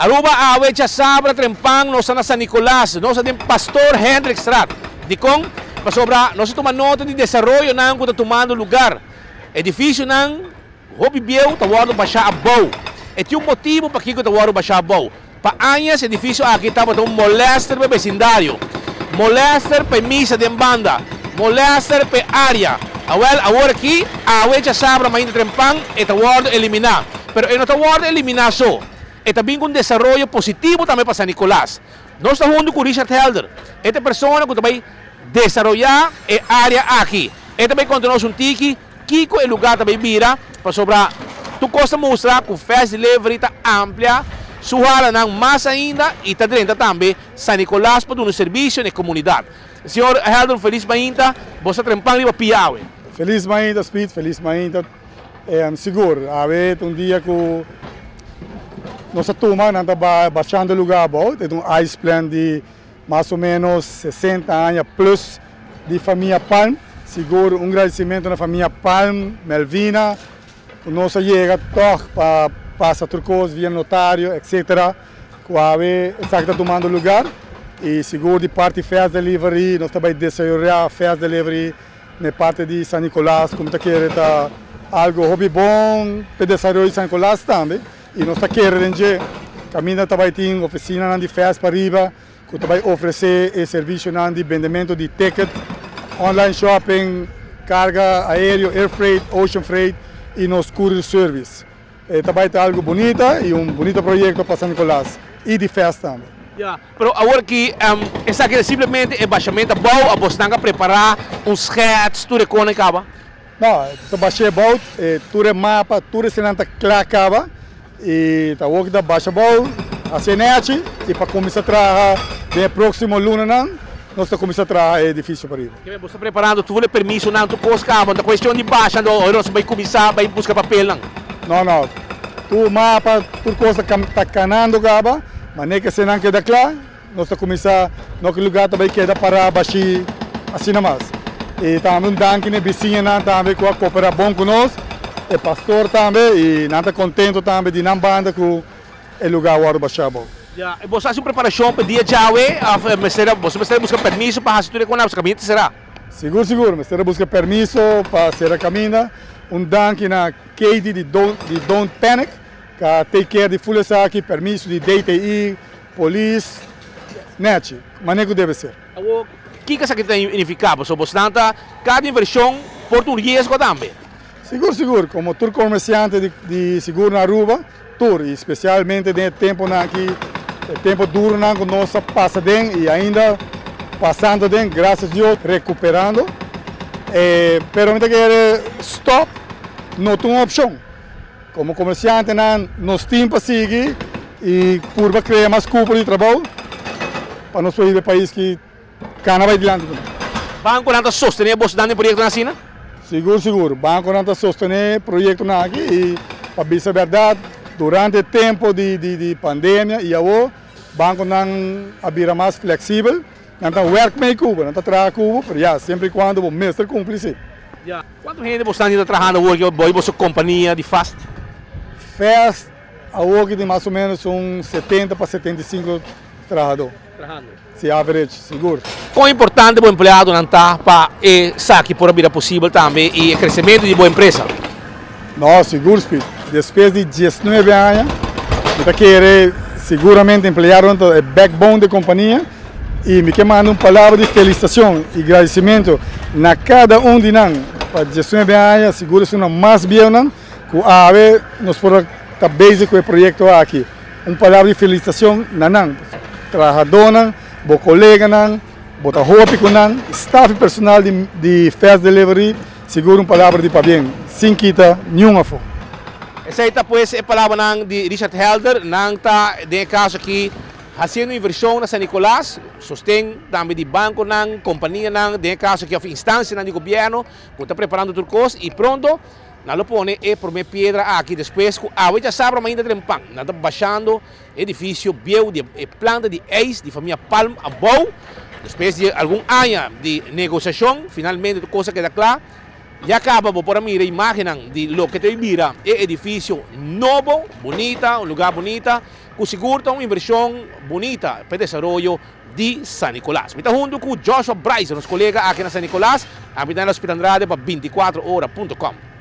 Aruba awe djasabra trempan nos ta na San Nicolas, nos ta den Pastoor Hendrikstraat. Dikon? Pasobra nos a tuma nota di desaroyonan ku ta tumando lugar. Edifisionan hopi bieu ta wòrdu bashá abou. E tin un motibu pakiko ta wòrdu bashá abou. Pa añas edifisio aki tabata un molèster pa e besindario, molèster pa e misa den banda, molèster pa e área. Awèl, awor aki, awe djasabra mainta trempan, e ta wòrdu eliminá. Pero e no ta wòrdu eliminá so. E ta bin ku un desaroyo positivo tambe pa San Nicolas. Nos ta huntu ku Richard Helder. E ta e persona ku ta bai desaroyá e área aki. E ta bai konta nos un tiki kiko e lugá ta bai bira, pasobra tur kos ta mustra ku Fast Delivery ta amplia su halanan mas ainda i ta drenta tambe San Nicolas pa duna servisio na e komunidat. Señor Helder, un felis mainta. Bo sa trempan riba pia awe. Felis mainta, Speed, felis mainta. Sigur, awe ta un dia ku nos a tuma, nan ta bashando e lugá abou, ta un ice plant di mas o menos 60 aña plus di famia Palm. Sigur un gradisimentu na famia Palm, Melvina, ku nos a yega tòg pa pasa tur kos via notario etcetera ku awe esaki ta tumando lugar. I sigur di parti Fast Delivery nos ta bai desaroyá Fast Delivery Na e parti di San Nicolas ku mi ta kere ta algu hopi bon pa e desaroyo di San Nicolas tambe i nos ta kere den dje kaminda ta bai tin ofisinanan di fes pariba ku ta bai ofresé e servisionan di bendementu di ticket, online shopping, karga aereo, air freight, ocean freight i nos courier service. E ta bai ta algu bunita i un bunita proyekto pa San Nicolas i di fes tambe. Ya, pero awor aki esaki ta simplemente e bashamento abou, abosnan a prepara un schets, tur e kona kaba? No, ta basha abou, tur e mapa, tur eseinan ta kla kaba i ta awor ki ta basha abou, hasi e nechi i pa kuminsá traha den e próksimo lunanan nos ta kuminsá traha e edifisio pariba. Keme bo sta preparando tur e permisonan, tur kos kaba, no ta kuestion di basha anto ora nos bai kuminsá bai buska papelnan. No, no, tur mapa, tur kos ta kanando kaba, manera ku esenan keda kla, nos ta kuminsá, no ki lugá ta bai keda pará bashí asina mas. I tambe un danki na e bisiñanan tambe ku a koperá bon ku nos, e pastor tambe, i nan ta kontento tambe di nan banda ku e lugá wòrdu bashá abou. Ya, i boso hasi un preparashon pa e dia djawe òf mester a boso mester a buska permiso pa hasi tur e kosnan? Pasobra kaminda ta será. Sigur sigur, mester a buska permiso pa sera kaminda. Un danki na Katie di di Don't Panic ka take care di ful esaki, permiso di DTI, polis, nèchi, manera ku debe ser. Awor, kiko esaki ta nifiká? Pasobra bosnan ta kada invershon por ta un riesgo tambe. Sigur sigur, komo tur komersiante di sigur na Aruba, tur y specialmente den e temponan aki, e tempo duronan cu nos a pasa den y ainda pasando den, gracias Dios recuperando, pero mi ta kere stop no ta un opcion, como comerciantenan nos tin pa sigui y purba crea mas cupo di trabou pa nos por hiba e pais ki cana bay dilanti cu nos. Banconan ta sostene bosonan den proyectonan asina? Sigur sigur, banconan ta sostene proyectonan aki y pa bisa berdad durante e tempo di di pandemia y awo banconan a bira mas flexibel, nan ta werk mee cu bo, nan ta traha cu bo, pero ya siempre y cuando bo mester cumpli si. Ya, cuanto hende bo stan ta trahando awor ki bo boso compania di Fast? Fast awor ki tin mas o menos un 70 pa 75 trahador. Trahando. Si average, sigur. Kon importante bo empleadonan ta pa esaki por a bira posibel tambe i e kresementu di bo empresa? No, sigur Speed. Despues di diesnuebe aña, mi ta kere siguramente empleadonan ta e backbone di e kompania i mi ke manda un palabra di felisitacion i gradisimentu na kada un di nan pa diesnuebe aña, sigur esunnan mas bieunan ku awe nos por a ta bezig ku e proyekto aki. Un palabra di felicitacion na nan trahadónan, bo coleganan, bo ta hopi cu nan, staff y personal di di Fast Delivery, sigur un palabra di pabien, sin kita niun afó. Esei ta pues e palabranan di Richard Helder, nan ta den e caso aki haciendo inversion na San Nicolas, sosten tambe di banconan, companianan, den e caso aki of instancianan di gobierno cu ta preparando tur cos y pronto Nan lo pone e promé piedra aki despues ku awe djasabra mainta trempan. Nan ta bashando e edifisio bieu di e planta di eis di famia Palm abou. Despues di algun aña di negosiashon, finalmente tur kos a keda kla. Ya kaba bo por a mira imágennan di loke ta bira e edifisio nobo, bunita, un lugá bunita. Cu sigur ta un inversion bunita pa e desaroyo di San Nicolas. Mi ta hunto cu Joshua Bryce, nos colega aki na San Nicolas. Ami Daniel Hospital Andrade pa 24ora.com.